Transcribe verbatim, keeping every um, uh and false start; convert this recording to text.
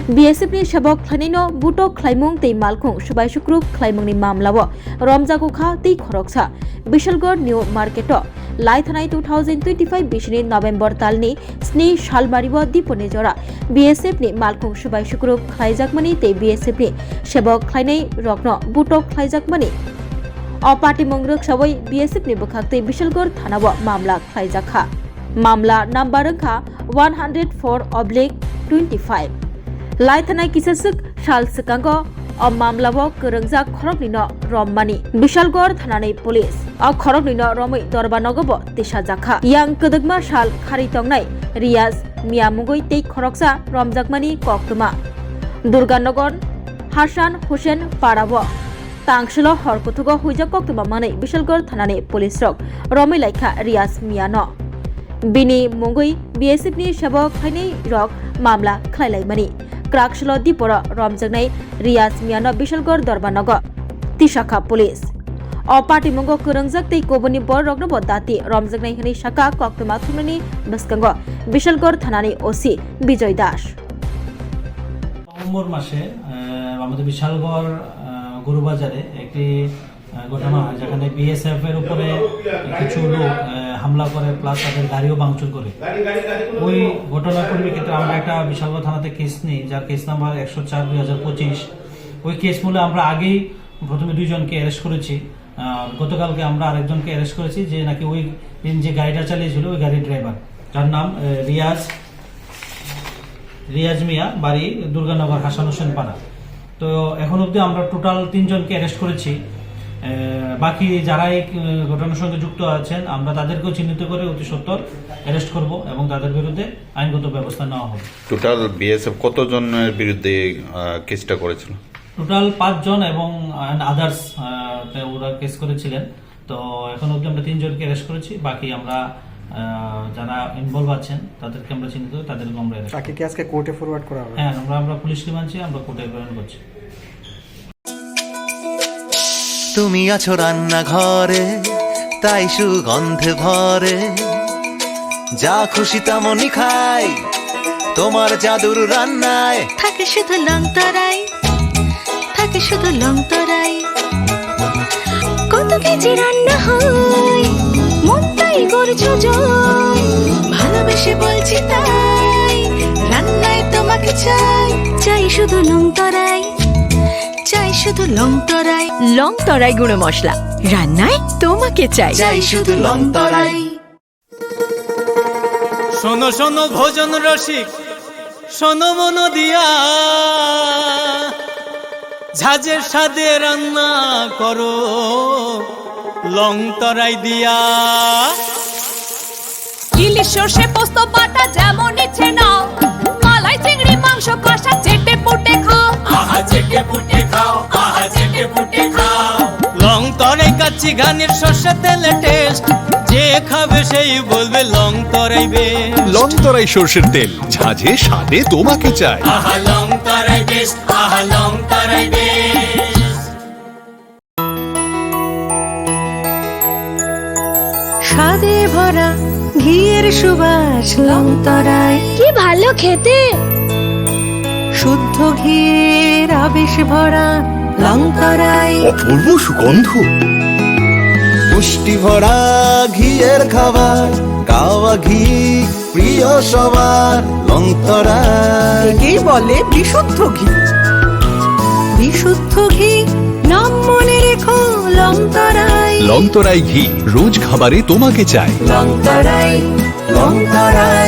B S F ni sebok khlainaino butok khlaimung tei malkhung swbai sukruk khlaimungni mamlao romjago kha tei khoroksa Bishalgarh New Market o lai thanai two thousand twenty-five bisini November talni sni salmario diponi jora B S F ni malkhung swbai sukruk khlaijakmani tei B S F ni sebok khlainai rokno butok khlaijakmani o patimung rwksawi B S F ni bwkhaktwi Bishalgarh thanao mamla khlaijakha. Mamla number wngkha one hundred four oblique twenty-five. Lai thanai kisaswk sal swkango o mamlao kwrwngjak khoroknwino rommani Bishalgarh thanani police o khoroknwino romwi dorba nogobo tisajakha. Yang kwdwkma sal khari tongnai Riyaz Mia mungwi tei khoroksa romjakmani koktwma Durganagar Hasan Hussain parao tangsilo hor kuthugo huijak koktwma manwi Bishalgarh thanani police rok romwi laikha Riyaz Miano. Bini mungwi B S F ni sebok khlainai rok mamla khlailaimani. Kraksilo diporo romjaknai Riyaz Miano Bishalgarh dorba nogo tisakha police. O patimungo kwrwngjak tei kubuni bororoknobo dati romjaknai hwnwi sakha koktwma thumnani bwskango Bishalgarh thanani O C Bijoy Das. November মাসে, আহ, আমাদের বিশালগড়, আহ, গরুবাজারে একটি, আহ, ঘটনা হয়, যেখানে বিএসএফ এর উপরে কিছু লোক, আহ, হামলা করে, প্লাস তাদের গাড়িও ভাঙচুর করে। ওই ঘটনার পরিপ্রেক্ষিতে আমরা একটা বিশালগড় থানাতে কেস নিই, যার কেস নাম্বার একশো চার দুই হাজার পঁচিশ। ওই কেস মূলে আমরা আগেই প্রথমে দুইজনকে অ্যারেস্ট করেছি। আহ, গতকালকে আমরা আরেকজনকে অ্যারেস্ট করেছি, যে নাকি ওই দিন যে গাড়িটা চালিয়েছিল, ওই গাড়ির ড্রাইভার, যার নাম, আহ, রিয়াজ, রিয়াজ মিয়া, বাড়ি দুর্গানগর হাসান হোসেন পাড়া। তো এখন অবধি আমরা টোটাল তিনজনকে অ্যারেস্ট করেছি। আহ, বাকি যারা এই, আহ, ঘটনার সঙ্গে যুক্ত আছেন, আমরা তাদেরকেও চিহ্নিত করে অতি সত্বর অ্যারেস্ট করব এবং তাদের বিরুদ্ধে আইনগত ব্যবস্থা নেওয়া হবে। টোটাল বিএসএফ কতজনের বিরুদ্ধে, আহ, কেসটা করেছিল? টোটাল পাঁচজন এবং, আহ, and others, আহ, তে ওরা কেস করেছিলেন। তো এখন অবধি আমরা তিনজনকে অ্যারেস্ট করেছি, বাকি আমরা, আহ, যারা ইনভলভ আছেন তাদেরকে আমরা চিহ্নিত করে তাদেরকে আমরা অ্যারেস্ট তাকে কি আজকে কোর্টে ফরওয়ার্ড করা হবে? হ্যাঁ, আমরা, আমরা পুলিশ রিমান্ড চেয়ে আমরা কোর্টে প্রেরণ করছি। তুমি আছো রান্নাঘরে, তাই সুগন্ধে ভরে। যা খুশি তেমনই খাই, তোমার জাদুর রান্নায়। থাকে শুধু লংতরাই, থাকে শুধু লংতরাই। কত কেজি রান্না হয়, মনটাই করছো জয়। ভালোবেসে বলছি তাই, রান্নায় তোমাকে চাই। চাই শুধু লংতরাই, চাই শুধু লংতরাই। লংতরাই গুঁড়ো মশলা, রান্নায় তোমাকে চাই। চাই শুধু লংতরাই। শোনো শোনো ভোজন রসিক, শোনো মন দিয়া, ঝাঁঝের স্বাদে রান্না করো লংতরাই দিয়া। ইলিশ সর্ষে পোস্ত বাটা যেমন ইচ্ছে নাও, মালাই চিংড়ি মাংস কষা চেটে পুটে খাও। আহা চেটে পুটে খাও, আহা চেটে পুটে খাও। লংতরাই কাচ্চি ঘানির সর্ষে তেলে টেস্ট, যে খাবে সেই বলবে লংতরাই বেস্ট। লংতরাই সর্ষের তেল, ঝাঁঝে স্বাদে তোমাকে চাই। আহা লংতরাই বেস্ট, আহা লংতরাই বেস্ট। স্বাদে ভরা ঘিয়ের সুবাস লংতরাই। কি ভালো খেতে! শুদ্ধ ঘিয়ের আবেশ ভরা লংতরাই। অপূর্ব সুগন্ধ। পুষ্টি ভরা ঘিয়ের খাবার, গাওয়া ঘি প্রিয় সবার লংতরাই। একেই বলে বিশুদ্ধ ঘি। বিশুদ্ধ ঘি, নাম মনে রেখো লংতরাই। লংতরাই ঘি, রোজ খাবারে তোমাকে চাই। লংতরাই, লংতরাই।